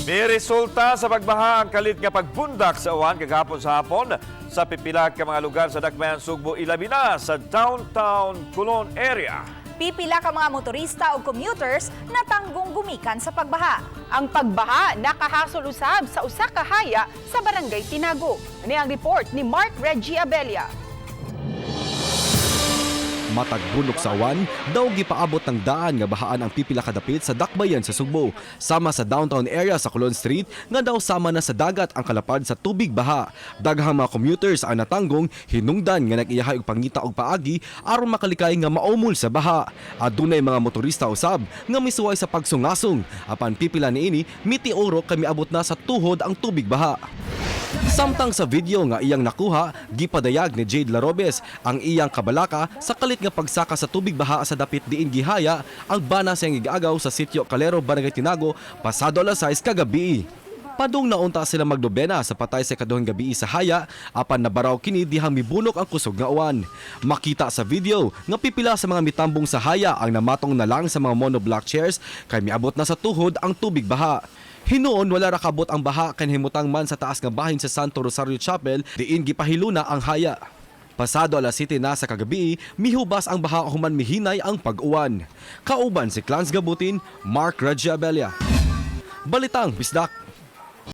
May resulta sa pagbaha ang kalit nga pagbundak sa uwan kagahapon sa hapon sa pipila ka mga lugar sa Dakbayan Sugbo, ilabi na sa downtown Colon area. Pipila ka mga motorista o commuters natanggong gumikan sa pagbaha. Ang pagbaha nakahasol usab sa usa ka haya sa Barangay Tinago. Ani ang report ni Mark Reggie Abella. Matag bunok sa uwan, daw gipaabot ng daan nga bahaan ang pipila ka dapit sa Dakbayan sa Sugbo. Sama sa downtown area sa Colon Street nga daw sama na sa dagat ang kalapad sa tubig baha. Daghang mga commuters ang natanggong hinungdan nga nag-iyahay og pangita og paagi aron makalikay nga maumol sa baha. Adunay mga motorista usab nga misuway sa pagsungasong, apan pipila niini mitioro kay miabot na sa tuhod ang tubig baha. Samtang sa video nga iyang nakuha, gipadayag ni Jade Larobes ang iyang kabalaka sa kalit nga pagsaka sa tubig baha sa dapit diin gihaya ang bana sa iyang igaagaw sa sitio Calero, Barangay Tinago, pasado alas 6 kagabi. Padung naunta sila magnobena sa patay sa kaduhang gabi sa haya, apan nabaraw kini dihang mibunok ang kusog nga uwan. Makita sa video nga pipila sa mga mitambong sa haya ang namatong na lang sa mga monoblock chairs kay miabot na sa tuhod ang tubig baha. Hinuon wala ra kabot ang baha kay himutang man sa taas nga bahin sa Santo Rosario Chapel diin gipahiluna ang haya. Pasado alas 7 na sa kagabi, mihubas ang baha human mihinay ang pag-uwan. Kauban si Clans Gabutin, Mark Rajabelia. Balitang Bisdak.